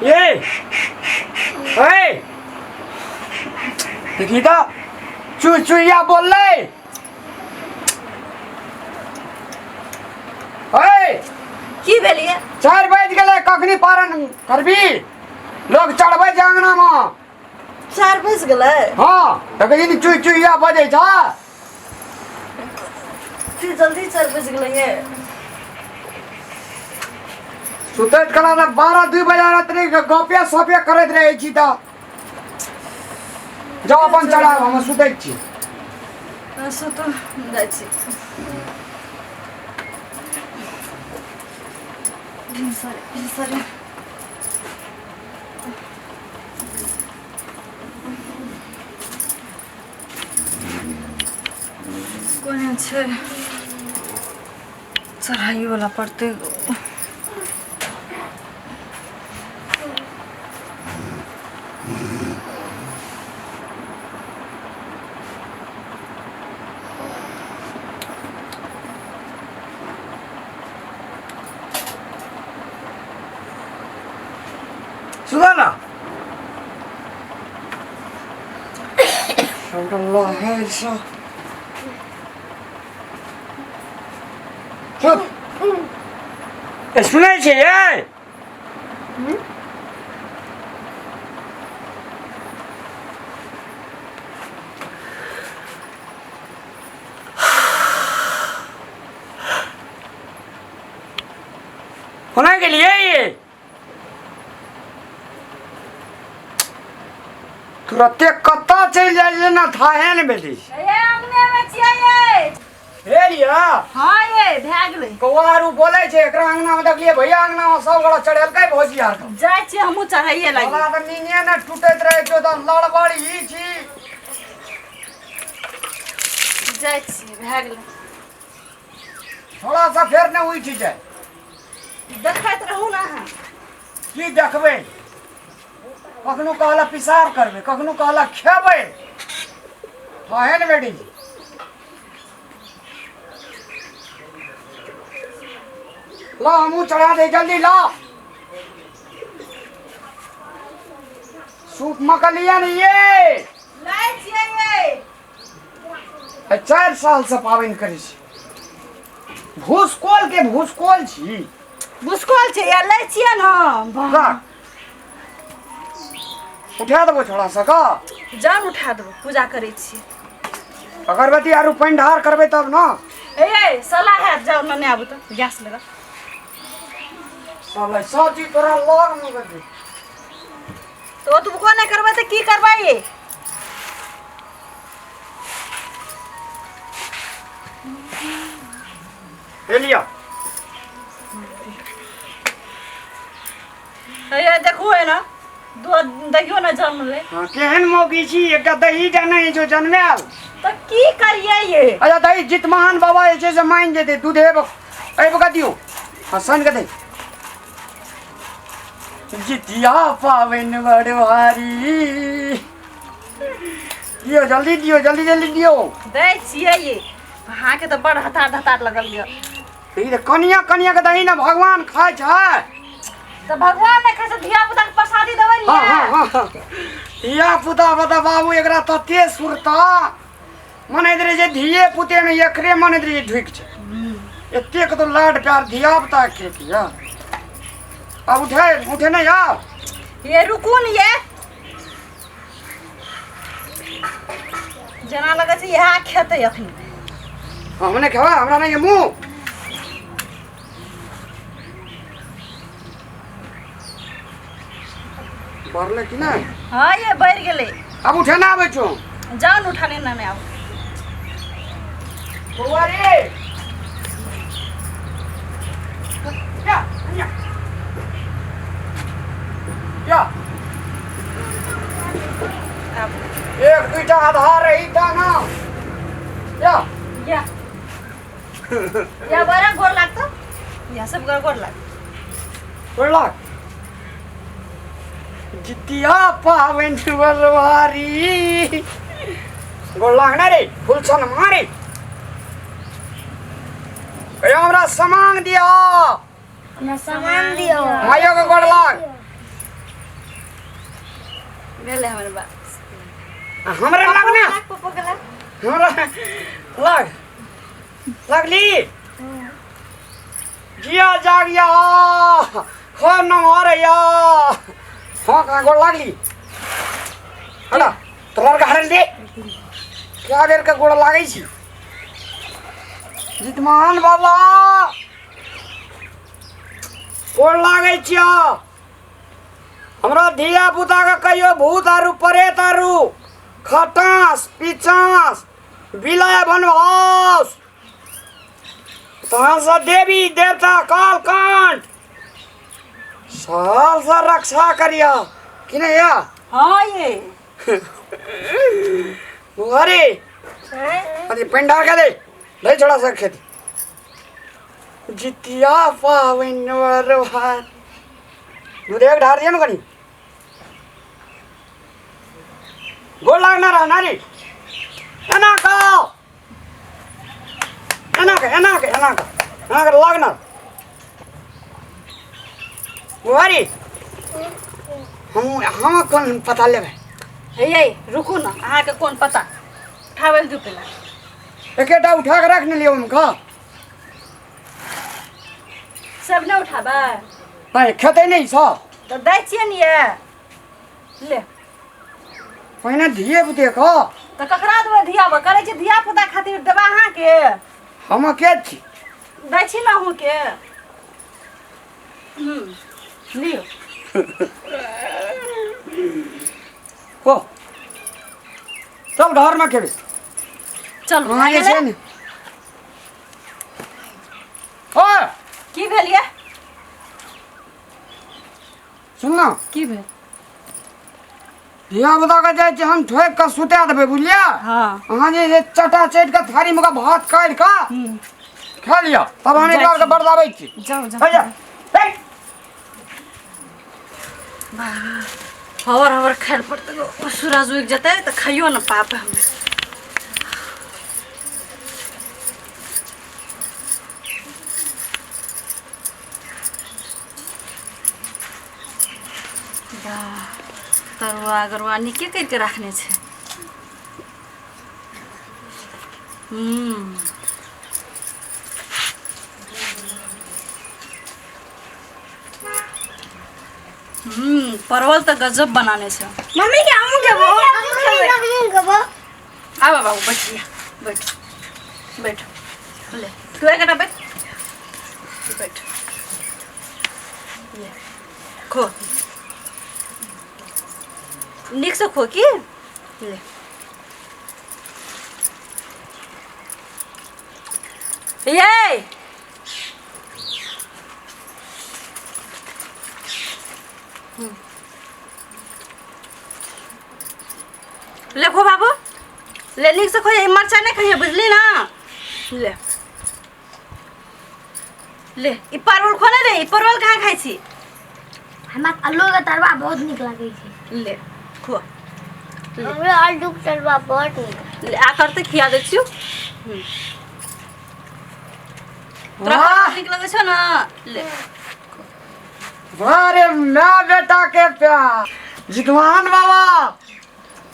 ये ए देखी तऽ चुचुइया बोललै ए की भेलियै 4 बाजि गेलै कखनी पारण करबी लोग चढ़बै छै अंगनामे 4 बजि गेलै हँ देखै छी चुइ चुइया बजै छ की जल्दी 4 बजि गेलै ये सुतैत कला ने 12 2 बजे रात्रि के गपे सपे करैत रहै छी तऽ जाउ अपन चढ़ाब हम सुतैत छी सुतू जाइ छी भिनसरे भिनसरे कोना छै चढ़ाइयोवला पड़तै सुधा ना लहै चुप ए सुनै छियै कोना गेलियै ये तुरते कतऽ चलि जाइ छै ने थाहे ने भेटै छै ए अंगने में छियै ये हे लिअ हां ये भए गेलै कौआ आरू बोलै छै एकरा अंगना में देखलियै भैया अंगना में सब गोड़ा चढ़ेलकै भौजी आर के जाइ छियै हमहूँ चढ़ाइए लागि साला तऽ नीने ने टूटैत रहै छै तऽ लड़बड़ ई छी जाइ छियै भए गेलै थोड़ा सा फेर ने उठि जाय देखैत रहू ने अहाँ की देखबै कखनो कहलक पिसाब करबै कखनो कहलक खेबै हँ है ने बेटी जी ला हमहूँ चढ़ा दे जल्दी ला सूप मकलिया नहीं ये लै छियै ये 4 साल से पाबनि करै छी भूसकोल के भूसकोल छी भूसकोल छै या लै छियै ने वाह उठा देबो छोड़ा सा का जान उठा देबो पूजा करै छी अगरबत्ती आरू पानि ढार करबै तब ने ए सलाह हैत जाउ ने आबू तऽ गैस लगा साला सब चीज तोरा लग में कर दे तऽ ओतबो नहि करबै तऽ की करबै ले लिया हे देखू है ना दो दहियो ना जमले हाँ, केहन मौगी छी एकटा दही जानै जो जनमायल तऽ की करियै ये अच्छा दही जितमान बाबा जे छै से मानि जेतै दूध हे एहि बका दियौ हाँ सान के दही जितिया पाबनि बड़ भारी दियौ जल्दी दियौ जल्दी जल्दी दियौ दै छियै ये अहाँके तऽ बड़ हतार धतार लगल यऽ ई तऽ कनिया कनिया के दही ने भगवान खाइ छै तऽ भगवान नहि खाइ छै धिया पुता के प्रसादी देबै ने हाँ हाँ हाँ धिया पुता बता बाबू एकरा तते सुरता मनैत रहै छै धिये पुते मे एकरे मनैत रहै छै ढुकि छै एतेक तो लाड प्यार धिया पुता के किया अब उठे उठे नहीं यार ये रुकू ने ये जेना लगै छै इएह खेतै अखनी हम नहि खेबै हमरा नहि मुँह बढ़लै कि नहि हँ ये बढ़ि गेलै आब उठे ना आबै छौ जाउ ने उठा लेना नहि आब बौआ रे या या या एक दुईटा आधार रही ता ना या या या बड़ा गोर लागतो या सब गोर लाग गोर लाग जितिया पाबनि बलवारी गोर लाग ना रे फुलसन मारे ए हमरा सामान दिया हमरा सामान दियो माइयो के गोर लाग भेलै हमर बाप। आ हमरा लगना पप्पो के लाग। हमरा लग लगली जिया जागिया खो नमहर या हाँ कहाँ गोड़ लागली हटा तोहर के हरल दे क्या बेर के गोड़ लागै छी जितमान बाबा गोड़ लागै छियौ हमरा धिया पुताके कहियो भूत आरू प्रेत आरू खटास पिचास बिलय बनवास तहन से देवी देवता काल कांड साल से रक्षा करिया कि नहीं या हाँ ये अरे अरे पिंडा के दे नहीं छोड़ा सक खेती जितिया पावन वरवार दूध एक ढार दिया ना कनी गोल लागना रहा नारी एना का एना का एना का एना का एना का लागना बुआरी हम कोन पता लेबै। हे ये रुकू ना, अहाँके कोन पता? उठाबै लए दियौ पहिला। एकेटा उठा के रख ने लियौ हुनका। सब नहि उठाबै? नहीं खेतै नहीं सब। तऽ दै छियै ने ये ले। पहिने धिये पुते कह। तऽ ककरा देबै धिया करै छी धिया पुता खातिर देबै अहाँके। हम के छी? दै छी ने अहूँके। लियौ। को चल घर में खेबे। चल वहाँ जे छै ने ओ की भेल ये? सुन ना। की भेल? धिया पुता के जाइ छी हम ठोकि कऽ सुता देबै बुझलियै? हाँ। अहाँ जे चटा चटि कऽ थारी मे कऽ भात काटि कऽ खा लिअ तब हम एकरा आरके बरदाबै छी। जाउ जाउ। हैया, हे। हवर हवर खाय लए पड़तै, सूरज उगि जेतै तऽ खाइयो ने पाप हमे। तरुआ गरुआ नीके करिके राखने छै। परवल तऽ गजब बनाने छै। मम्मी के हमहूँ खेबो। हमहूँ खेबो। आबा बाबू बैठ लिया, बैठ बैठ ले तू एक बैठ बैठ ले खो नीक से खो की ले। ये ले खो बाबू ले नीक से खो, मरचा नहीं खाइए बुझली ना। ले ले ई परवल खो ने रे, ई परवल कहाँ खाइ छी? हमरा आलू के तरुआ बहुत नीक लागै छै। ले खो। हमरा आलू के तरुआ बहुत नीक। ले आ करते खिया दै छियौ। तोरा वाह नीक लगै छौ ना? ले वाह रे my बेटा के प्यार जितवान बाबा।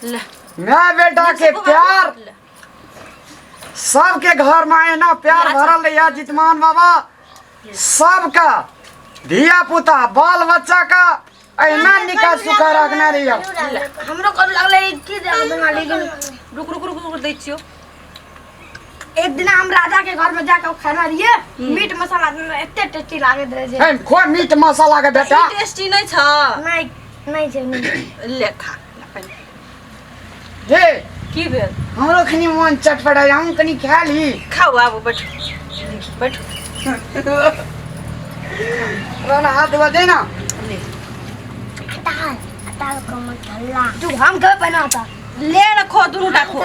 ले my बेटा के प्यार सबके घर में एना प्यार भरल रहिया जितमान बाबा। सबका धिया पुता बाल बच्चा का एना निका सुखा रखने रहिया। हमरो करू लागलै की बना लेकिन रुक रुक रुक रुक दै छियौ। एक दिन हम राजा के घर में जाकर खाना रहिए मीट मसाला एते टेस्टी लागैत रहे छै। खो मीट मसाला के बेटा। टेस्टी नहीं छ। नहीं नहीं छै नहीं। ले खा हे की भेल? हमरो खनी मन चटपटा हम कनी खा ली। खाऊ आबू बैठ बैठ। राना हाथ धोआ दे ना। ले अताल अताल को मसाला तू हम कब बनाता? ले ना खो दुनू टा खो।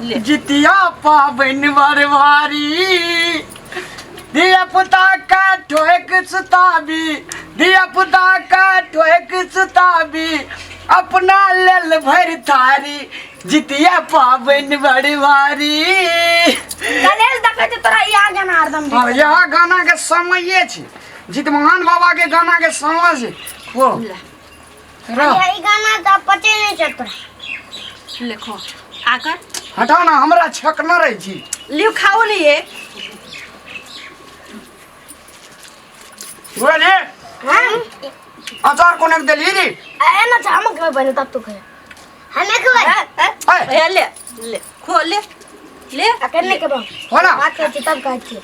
ले जितिया पावन बरवारी धिया पुता का ठोक सुताबी, धिया पुता का ठोक सुताबी अपना लेल भर थारी जितिया पावन बरवारी। गणेश देखै छै तोरा इएह गाना हरदम। हाँ यह गाना के समये छै जितमान बाबा के गाना के समय छै। वो ले रह। ई गाना तऽ पचे नहि छै तोरा। लिखो आकर। हटाओ ना, हमरा छक न रही छी। लियो खाओ लिए। बोले। हाँ। अचार कोने के देली रे? ए ना हम खेबै पहिले, तब तू खेबै। हमे खेबै। ए। भैया ले ले, खो ले ले। अकेले नहीं खेबै। हो ना। बात करै छी तब कहै छी।